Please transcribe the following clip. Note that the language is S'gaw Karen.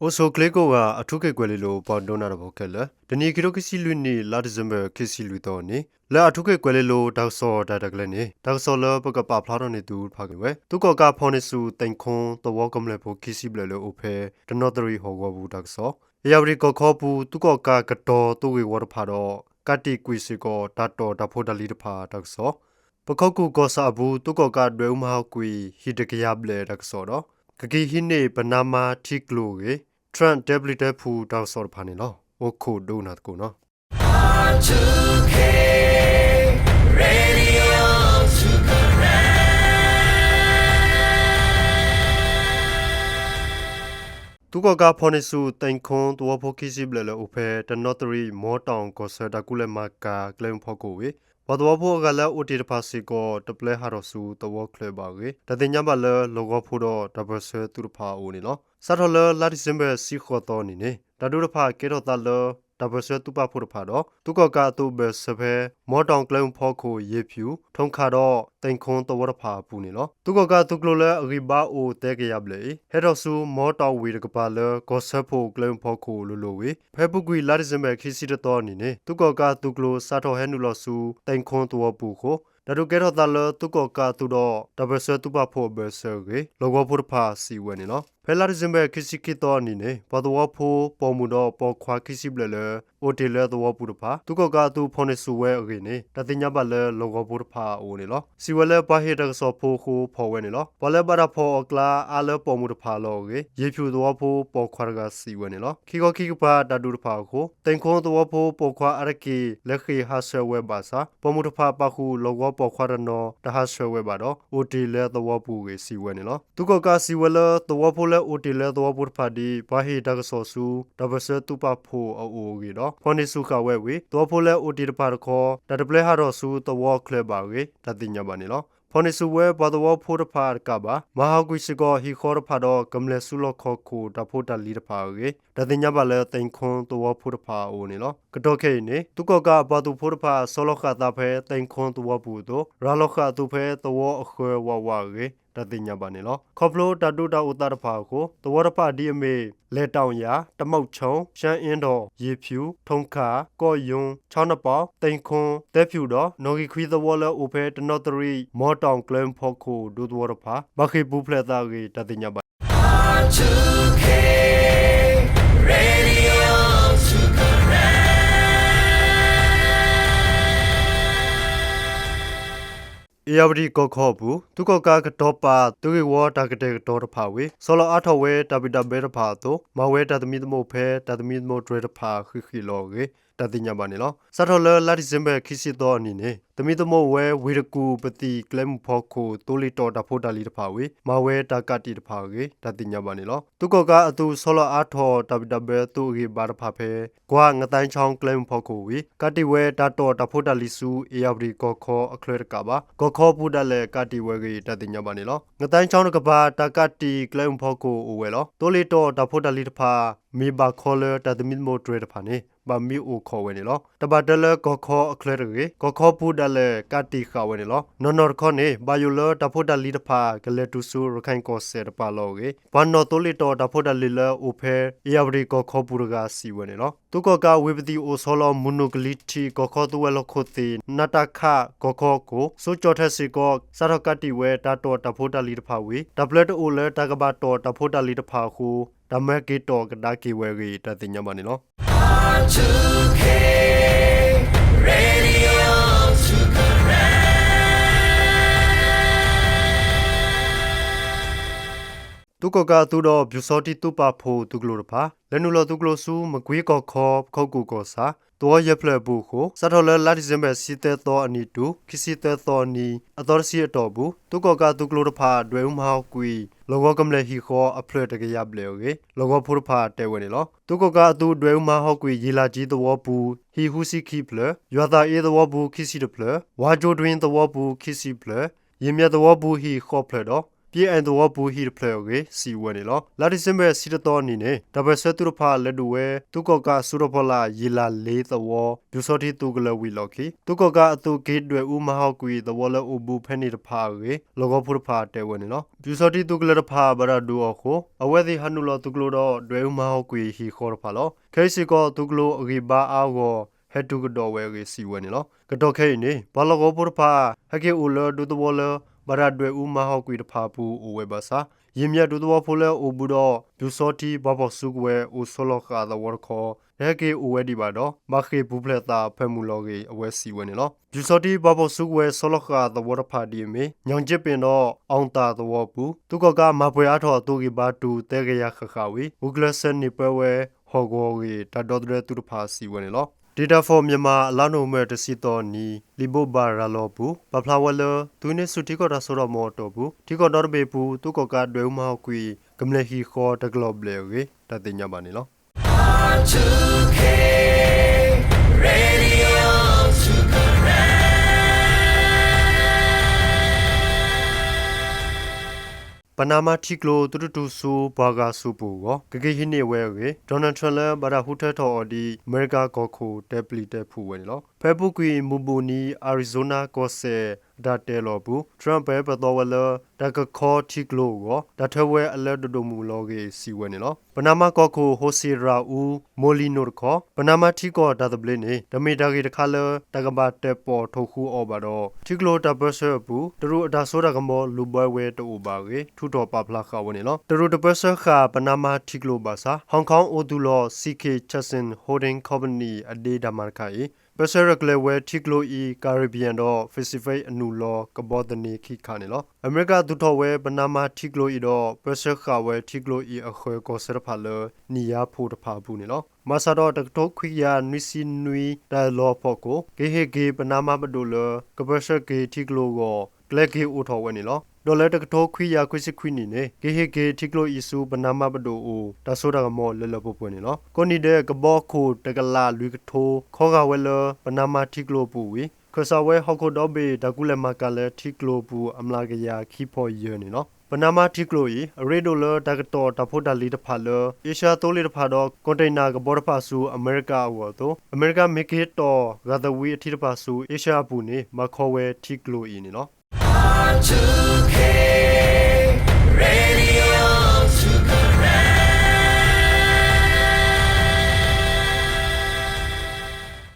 အိၣ်ဆူၣ်ချ့ကိးဂၤ အၣ်ထူခ့ၣ်ကွဲၤလ့လိၤ ပှၤဒိကနၣ်တၢ်ဖိခဲလၢာ်, တနံၤခံထိခံဆံလွံၢ်နံၣ် လါဒံၣ်စ့ဘၢၣ် ခံဆံလွံၢ်သီအနံၤ လၢအၣ်ထူခ့ၣ်ကွဲၤလ့လိၤ တၢ်ကစီၣ်တၢ်ရဲၣ်တၢ်ကျဲၤန့ၣ် တၢ်ကစီၣ်လၢပကပာ်ဖျါထီၣ်န့ၢ်သုတဖၣ်က့ၤဝဲ သုးကီၣ်ကးဖီၣ်န့ၢ်ဆူၣ် သုးခိၣ်သဝီကမျၢၢ်ဖိခံဆံဘျဲၣ်လၢအိၣ်ဖဲ တနီသရံၣ်ဟီၣ်ကဝီၤပူၤတၢ်ကစီၣ်, အ့ၣ်ယၣ်ဝတံၣ်ကီၢ်ခီပူၤ သုးကီၣ်ကးကတီၤသုးဂ့ၢ်ဝီတဖၣ်ဒီး ကးတံာ်ကွံာ်စ့ၢ်ကီး တၢ်တီၣ်တၢ်ဖိတၢ်လံၤတဖၣ်တၢ်ကစီၣ်, ပခိၣ်ကူၣ်ကီၢ်ဆၣ်အပူၤ သုးကီၣ်ကးဒွဲၣ်အူမၤဟီၣ်ကွံာ် ဟံၣ်တကယၤဘျဲၣ်တၢ်ကစီၣ်ဒီး ကက့ၤဟံးန့ၢ်ပနါမါထံကျိၤအဂ့ၢ် Trump တဲပျံၤတဲဖုးတၢ်ကစီၣ်တဖၣ်န့ၣ်လီၤ. အိၣ်ခိးဒိကနၣ်သကိးနီၤ. သုးကီၣ်ကးဖီၣ်န့ၢ်ဆူၣ် သုးခိၣ်သဝီဖိခံဆံဘျဲၣ်လၢအိၣ်ဖဲ တနီသရံၣ် မီတီၣ်ကီၢ်ဆၢတၢ်ကူၣ်လဲၤမၤကၤကျဲမုၢ်ဖီခိၣ်ဝံၤ ပှၤသဝီဖိအဂၤလၢအိၣ်တ့ၢ်တဖၣ်စ့ၢ်ကီး တပျဲဟးထီၣ်ဆူသဝီချၢဘၣ်အဂ့ၢ် တၢ်သ့ၣ်ညါဘၣ်လၢ လီၢ်ကဝီၤဖိဒီးတၢ်ပၢၢ်ဆၢသုးတဖၣ်အအိၣ်န့ၣ်လီၤ. စးထီၣ်လၢလါဒံၣ်စ့ဘၢၣ် တဆံဃိးသီအနံၤန့ၣ် တၢ်ဒုးတဖၣ်ကဲထီၣ်သးလၢ တၢ်ပၢၢ်ဆၢသုးပာ်ဖှိၣ်တဖၣ်ဒီး သုးကီၣ်ကးအသုးအဘၢၣ်စၢၤဖဲ မီတီၣ်ကျဲမုၢ်ဖီခိၣ် ယ့ၤဖၠူၣ်, ထိၣ်ခးဒီး သုးခိၣ်သဝီတဖၣ်အပူၤန့ၣ်လီၤ. သုးကီၣ်ကးအသုးကျိၤလၢအဂံၢ်ဘါအိၣ်သၢကယၤဘျဲၣ်အံၤ ဟဲထီၣ်ဆူမီတီၣ်ဝ့ၢ်တကပၤလၢ ကီၢ်စၢဖှိၣ်ကျဲမုၢ်ဖီခိၣ်လိၤလိၤဝံၤ ဖဲအပူၤကွံာ်လါဒံၣ်စ့ဘၢၣ် ခံဆံတသီအနံၤန့ၣ် သုးကီၣ်ကးအသုးကျိၤစးထီၣ်ဟဲနုာ်လီၤဆူ သုးခိၣ်သဝီပူၤအဃိ တၢ်ဒုးကဲထီၣ်သးလၢ သုးကီၣ်ကးအသုးဒီး တၢ်ပၢၢ်ဆၢသုးပာ်ဖှိၣ်အဘၢၣ်စၢၤအဂ့ၢ် လီၢ်ကဝီၤဖိတဖၣ်စံးဝဲန့ၣ်လီၤ. ဖဲလါဒံၣ်စ့ဘၢၣ် ခံဆံခံသီအနံၤန့ၣ် ပှၤသဝီဖိပိာ်မုၣ်ဒီးပိာ်ခွါခံဆံဘျဲၣ်လၢ အိၣ်တ့ၢ်လၢသဝီပူၤတဖၣ် သုးကီၣ်ကးအသုးဖီၣ်န့ၢ်ဆူၣ်ဝဲအဂ့ၢ်န့ၣ် တၢ်သ့ၣ်ညါဘၣ်လၢ လီၢ်ကဝီၤဖိတဖၣ်အအိၣ်န့ၣ်လီၤ. စံးဝဲလၢပှၤဟ့ၣ်တၢ်ကစီၣ်ဖိအဃိဖီၣ်ဝဲန့ၣ်လီၤ. ပှၤလၢဘၣ်တၢ်ဖီၣ်အီၤအကျါ အါလၢပိာ်မုၣ်တဖၣ်အလီၢ်အဂ့ၢ် ယ့ၤဖၠူၣ်သဝီဖိပိာ်ခွါတဂၤစံးဝဲန့ၣ်လီၤ. ခံခီခံကပၤတၢ်ဒုးတဖၣ်အဃိ သုးခိၣ်သဝီဖိပိာ်ခွါအါတက့ၢ် လဲၤဃ့ၢ်ဟးဆှၢဝဲဘၣ်ဆၣ် ပိာ်မုၣ်တဖၣ်ပာ်ဃုာ်လီၢ်ကဝီၤပိာ်ခွါတနီၤ တဟးဆှၢဝဲဘၣ်ဒီး အိၣ်တ့ၢ်လၢသဝီပူၤအဂ့ၢ် စံးဝဲန့ၣ်လီၤ. သုးကီၣ်ကးစံးဝဲလၢ သဝီဖိလၢအိၣ်တ့ၢ်လၢသဝီပူၤတဖၣ်ဒ် ပှၤဟ့ၣ်တၢ်ကစီၣ်ဆူ တၢ်ပၢၢ်ဆၢသုးပာ်ဖှိၣ်အအိၣ်အဂ့ၢ်ဒီး ဖီၣ်န့ၢ်ဆူၣ်ဃာ်ဝဲဝံၤ သဝီဖိလၢအိၣ်တ့ၢ်တဖၣ်တခီ တၢ်တပျဲဟးထီၣ်ဆူသဝီချၢဘၣ်အဂ့ၢ် တၢ်သ့ၣ်ညါဘၣ်န့ၣ်လီၤ. ဖီၣ်န့ၢ်ဆူၣ်ဝဲပှၤသဝီဖိတဖၣ်တကးဘၣ် မၤဟးကွံာ်စ့ၢ်ကီးဟံၣ်ဃီတဖၣ်ဒီး ကမျၢၢ်ဆူလီၢ်ခီၣ်ခိၣ်တၢ်ဖိတၢ်လံၤတဖၣ်အဂ့ၢ် တၢ်သ့ၣ်ညါဘၣ်လၢ သုးခိၣ်သဝီဖိတဖၣ်အအိၣ်န့ၣ်လီၤ. ကတီၢ်ခဲအံၤန့ၣ် သုးကီၣ်ကးအပှၤသုးဖိတဖၣ် ဆီလီၤဃာ်သးဖဲသုးခိၣ်သဝီပူၤအသိး ရၤလီၤဃာ်အသုးဖဲသဝီအဃၢၤဝးဝးအဂ့ၢ် တၢ်သ့ၣ်ညါဘၣ်န့ၣ်လီၤ. ခီဖျိတၢ်ဒုးတၢ်အိၣ်သးတဖၣ်အဃိ သဝီတဖၣ်ဒ်အမ့ၢ် လဲၤတၣ်ယၤ, တမီၣ်ဆိ, ရှၢအ့ဒီး, ယ့ၤဖၠူၣ်, ထိၣ်ခး, ကီၢ်ယူၣ်, ဆီနပီၣ်, သုးခိၣ်, သဲဖၠူၣ်ဒီး နီၣ်ဂံၢ်ခွံသဝီလၢအိၣ်ဖဲတနီသရံၣ် မီတီၣ်ကျဲမုၢ်ဖီခိၣ်ဒူသဝီတဖၣ် ဘၣ်ဃ့ၢ်ပူၤဖျဲးသးအဂ့ၢ် တၢ်သ့ၣ်ညါဘၣ်န့ၣ်လီၤ. အ့ၣ်ယၣ်ဝတံၣ်ကီၢ်ခီအပူၤ သုးကီၣ်ကးကတီၤပာ်သုးဂ့ၢ်ဝီတၢ်ကတဲာ်ကတီၤတဖၣ်ဝံၤ ဆီလီၤအါထီၣ်ဝဲတၢ်ဘံၣ်တၢ်ဘၢတဖၣ်အသိး မၤဝဲတၢ်သမံသမိးဖဲတၢ်သမံသမိးတြဲၤတဖၣ်ဃ့ၢ်ဃ့ၢ်လီၤအဂ့ၢ် တၢ်သ့ၣ်ညါဘၣ်န့ၣ်လီၤ. စးထီၣ်လၢလါဒံၣ်စ့ဘၢၣ် ခံဆံသီအနံၤန့ၣ် သမံသမိးဝဲဝ့ၢ်တကူၣ်ပသံၣ်ကျဲမုၢ်ဖီခိၣ် သိလ့ၣ်တီၣ်တၢ်ဖိတၢ်လံၤတဖၣ်ဝံၤ မၤဝဲတၢ်ကးတံာ်တဖၣ်အဂ့ၢ် တၢ်သ့ၣ်ညါဘၣ်န့ၣ်လီၤ. သုးကီၣ်ကးအသုးဆီလီၤအါထီၣ်တၢ်ဘံၣ်တၢ်ဘၢသုးအဂံၢ်ဘါတဖၣ်ဖဲ ကွၢ်ငသဲဆီကျဲမုၢ်ဖီခိၣ်ဝံၤ ကးတံာ်ဝဲတၢ်တီၣ်တၢ်ဖိတၢ်လံၤဆူ အ့ၣ်ယၣ်ဝတံၣ်ကီၢ်ခီအချၢတကးဘၣ် ကီၢ်ခီပူၤဒၣ်လဲာ်ကးတံာ်ဝဲအဂ့ၢ် တၢ်သ့ၣ်ညါဘၣ်န့ၣ်လီၤ. ငသဲဆီတကပၤ တၢ်ကးတံာ်ကျဲမုၢ်ဖီခိၣ်အိၣ်ဝဲလီၤ. သိလ့ၣ်တီၣ်တၢ်ဖိတၢ်လံၤတဖၣ် မ့ၢ်ဘၣ်ခီလၢတၢ်သမံသမိးတြဲၤတဖၣ်န့ၣ် ဘၣ်မံအိၣ်ခိးဝဲန့ၣ်လီၤ. တဘၣ်တၢ်လၢကီၢ်ခီအချၢတဂ့ၤ ကီၢ်ခီပူၤဒၣ်လဲာ်ကးတံာ်ဃာ်ဝဲန့ၣ်လီၤ. နီၢ်နီၢ်တခီန့ၣ် ဘၣ်ယိၣ်လၢတၢ်ဖိတၢ်လံၤတဖၣ် ကလဲၤတုၤဆူရခၢၣ်ကီၢ်စဲၣ်တပၤလီၤအဂ့ၢ် ပှၤနီၣ်သိလ့ၣ်တီၣ်တၢ်ဖိတၢ်လံၤလၢအိၣ်ဖဲ အ့ၣ်ယၣ်ဝတံၣ်ကီၢ်ခီပူၤတဂၤစံးဝဲန့ၣ်လီၤ. သုးကီၣ်ကးဝ့ၢ်ပသံၣ်အိၣ်ဆီလီၤမုၢ်နုာ်ကလံၤထံး ကီၢ်ခီသုးဝဲၤလီၢ်ခိၣ်သ့ၣ် နတၢ်ခး ကီၢ်ခီအခိၣ် စိကၠီၣ်ထၢၣ်စ့ၢ်ကီး စးထီၣ်ကးတံာ်ဝဲတၢ်တီၣ်တၢ်ဖိတၢ်လံၤတဖၣ်ဝံၤ တၢ်ပျဲတအိၣ်လၢတၢ်ကဘၣ်တီၣ်တၢ်ဖိတၢ်လံၤတဖၣ်အဃိ တၢ်မၢက့ၤတီၣ်ကဒါက့ၤဝဲအဂ့ၢ် တၢ်သ့ၣ်ညါဘၣ်န့ၣ်လီၤ. သုးကီၣ်ကးအသုးဒီးပၠူၤစီထံသုးပာ်ဖှိၣ်သုးကျိၤတဖၣ် လဲၤနုာ်လီၤသုးကျိၤဆူ မကွ့ကီၢ်ခီ ပခိၣ်ကူၣ်ကီၢ်ဆၣ် သဝီယဲၢ်ဖျၢၣ်အပူၤအဃိ စးထီၣ်လၢလါဒံၣ်စ့ဘၢၣ် တဆံသၢသီအနံၤတုၤ ခံဆံသၢသီအနံၤ အသီတဆံအတီၢ်ပူၤ သုးကီၣ်ကးသုးကျိၤတဖၣ် ဒွဲၣ်အူမၤဟးကွံာ် လီၢ်ကဝီၤကမျၢၢ်ဟံၣ်ဃီအဖျၢၣ်တကယၤဘျဲၣ်အဂ့ၢ် လီၢ်ကဝီၤဖိတဖၣ်တဲဝဲန့ၣ်လီၤ. သုးကီၣ်ကးအသုးဒွဲၣ်အူမၤဟးကွံာ် ယ့ၣ်လၣ်ကၠံသဝီပူၤ ဟံၣ်ဃုဆံခံဖျၢၣ်, ယွၤသၣ်အ့သဝီပူၤ ခံဆံတဖျၢၣ်, ဝါကၠိတွံသဝီပူၤ ခံဆံဖျၢၣ်, ယ့ၣ်မၠဲၣ်သဝီပူၤဟံၣ်ဃိးဖျၢၣ်ဒီး ပံအဲၣ်သဝီပူၤဟံၣ်တဖျၢၣ်အဂ့ၢ် စံးဝဲန့ၣ်လီၤ. လါဒံၣ်စ့ဘၢၣ် ဆံတသီနံၤန့ၣ် တၢ်ပၢၢ်ဆၢသုးတဖၣ်လဲၤဒုးဝဲ သုးကီၣ်ကးအစုထီၣ်ဖီလာ် ယံာ်လၢ်လ့သဝီ ပၠူၤစီထံသုးကလၢၤဝံၤအလီၢ်ခံ သုးကီၣ်ကးအသုးက့ဒွဲၣ်အူမၤဟီၣ်ကွံာ်သဝီလၢအိၣ်ဘူးဖဲန့ၣ်တဖၣ်အဂ့ၢ် လီၢ်ကဝီၤဖိတဖၣ်တဲဝဲန့ၣ်လီၤ. ပၠူၤစီထံသုးကလၢၤတဖၣ်ဘၣ်တၢ်ဒုးအီၤအဃိ အဝဲသ့ၣ်ဟးနုာ်လီၤသုးကျိဒီး ဒွဲၣ်အူမၤဟီၣ်ကွံာ်ဟံၣ်ဃီတဖၣ်လီၤ. ခဲအံၤစ့ၢ်ကီး သုးကျိအဂံၢ်ဘါအါဂီၢ် ဟဲတုၤကဒီးဝဲအဂ့ၢ် စံးဝဲန့ၣ်လီၤ. ကတီၢ်ခဲအံၤန့ၣ် ပှၤလီၢ်ကဝီၤဖိတဖၣ် ဟဲက့ၤအိၣ်လၢဒူသဝီလၢ ဘၣ်တၢ်ဒွဲၣ်အူမၤဟီၣ်ကွံာ်တဖၣ်အပူၤအိၣ်ဝဲဘၣ်ဆၣ် ယံၤမၠးဒူသဝီဖိလၢအိၣ်ဘူးဒီး ပၠူၤစီထံပှၤဖီၣ်စုကဝဲၤအိၣ်ဆီလီၤဃာ်သဝီတခီ တဟဲက့ၤအိၣ်ဝဲဒံးဘၣ်ဒီး ဘၣ်ဃ့ၢ်ပူၤဖျဲးသးအဖၢမုၢ်လီၤအဂ့ၢ် အဝဲစံးဝဲန့ၣ်လီၤ. ပၠူၤစီထံပှၤဖီၣ်စုကဝဲၤဆီလီၤဃာ်သဝီတဖၣ်ဒ်အမ့ၢ် ညောင်ကျစ်ပင်ဒီး အောင်သာသဝီအပူၤ သုးကီၣ်ကးမၤပှဲၤအါထီၣ်အသုးဂံၢ်ဘါတုၤသၢကယၤဃၣ်ဃၣ်ဝံၤ ဂုာ်ကျဲးစၢးန့ၢ်ပၢဝဲ ဟီၣ်ကဝီၤအဂ့ၢ် တၢ်ဒီသဒၢသုးတဖၣ်စံးဝဲန့ၣ်လီၤ. Data for Myanmar အလါနိၣ်ဝ့ဘၢၣ် တဆံသီနံၤ လံာ်ဘိးဘၣ်ရၤလီၤအပူၤ ပာ်ဖျါဝဲလၢ သုးဟံးန့ၢ်ဆူၣ်ထံကီၢ်တၢ်စိတၢ်ကမီၤအတီၢ်ပူၤ ထံကီၢ်ဒီတဘ့ၣ်အပူၤ သုးကီၣ်ကးဒွဲၣ်အူမၤဟီၣ်ကွံာ် ကမျၢၢ်ဟံၣ်ဃီတကလီၢ်ဘျဲၣ်အဂ့ၢ် တၢ်သ့ၣ်ညါဘၣ်န့ၣ်လီၤ. ပနါမါထံကျိသုတတုၤဆူပှၤဂၤဆူပူၤအဂီၢ် ကက့ၤဟံးန့ၢ်ဝဲအဂ့ၢ် Donald Trump လၢဘၣ်တၢ်ဃုထၢထီၣ်အီၤဒ် အမဲရကၤကီၢ်ခိၣ်တဲပျံၤတဲဖုးဝဲန့ၣ်လီၤ. ဖဲအပူၤကွံာ် မုၢ်ဘူၣ်နံၤ Arizona ကီၢ်စဲၣ် အတၢ်တဲလီၤအပူၤ Trump ပာ်ပသီဝဲလၢ တၢ်ကခီထံကျိအဂီၢ် တၢ်ထၢဝဲအလၢတဒိၣ်မုၢ်လီၤအဂ့ၢ် စံးဝဲန့ၣ်လီၤ. ပနါမါကီၢ်ခိၣ် José Raúl Mulino တခီ ပနါမါထံကီၢ်တၢ်သဘျ့န့ၣ် တမ့ၢ်တၢ်ဂ့ၢ်တခါလၢတၢ်ကဘၣ်တၢၣ်ပီၣ်ထိၣ်ဃူအီၤဘၣ်ဒီး ထံကျိတၢ်ပၢဆှၢအပူၤ တရူးအတၢ်စိတၢ်ကမီၤလူၤဘှါဝဲတအိၣ်ဘၣ်အဂ့ၢ် ထုးထီၣ်ပာ်ဖျါဃာ်ဝဲန့ၣ်လီၤ. တရူးတပၢဆှၢဃာ်ပနါမါထံကျိဘၣ်ဆၣ် Hong Kong အိၣ်သူၣ်လီၤ C K Chicken Holding Company အဒ့တၢ်မၤတခါအံၤ ပၢဆှၢရဲၣ်ကျဲၤဝဲထံကျိအံၤ Caribbean ဒီး Pacific အနုာ်လီၤကဘီသန့ခံခါန့ၣ်လီၤ. အမဲရကၤသူၣ်ထီၣ်ဝဲပနါမါထံကျိအံၤဒီး ပၢဆှၢဃာ်ဝဲထံကျိအံၤအဃၢၤကီၢ်စဲၣ်တဖၣ်လၢ နံၣ်ယါဖိတဖၣ်အပူၤန့ၣ်လီၤ. ဘၣ်ဆၣ်ဒီး တကထိခွံကယၤနွံဆံနွံ တၢ်အၢၣ်လီၤအဖီခိၣ် က့ၤဟ့ၣ်က့ၤပနါမါပဒိၣ်လၢ ကပၢဆှၢက့ၤထံကျိအဂီၢ် ကျဲက့ၤအိၣ်ထီၣ်ဝဲန့ၣ်လီၤ. ဒီးလၢတကထိခွံကယၤခွံဆံခွံနံၣ်န့ၣ် က့ၤဟ့ၣ်က့ၤထံကျိအံၤဆူပနါမါပဒိၣ်အအိၣ် တၢ်စိတၢ်ကမီၤလၢလၢပှဲၤပှဲၤန့ၣ်လီၤ. ကိးနံၤဒဲး ကဘီခိၣ်တကလးလွံၢ်ကထိ ခီဂာ်ဝဲလၢပနါမါထံကျိအပူၤဝံၤ ခၢၣ်စးဝဲဟီၣ်ခိၣ်ဒီဘ့ၣ် တၢ်ကူၣ်လဲၤမၤကၤလၢထံကျိအပူၤအမျးကယၤခံဖီယဲၢ်န့ၣ်လီၤ. ပနါမါထံကျိအံၤ အရ့ဒိၣ်လၢတၢ်ကတီၢ်တၢ်ဖိတၢ်လံၤတဖၣ်လၢ အ့ရှါသိလ့ၣ်တဖၣ်ဒီး ကွီၢ်တံၣ်နၣ်ကဘီတဖၣ်ဆူအမဲရကၤအဂီၢ်အသိး အမဲရကၤမ့ၢ်က့ၤတီၢ်ဂာ်သဝံအထံတဖၣ်ဆူအ့ရှါအပူၤန့ၣ် မၤခီဝဲထံကျိအံၤန့ၣ်လီၤ.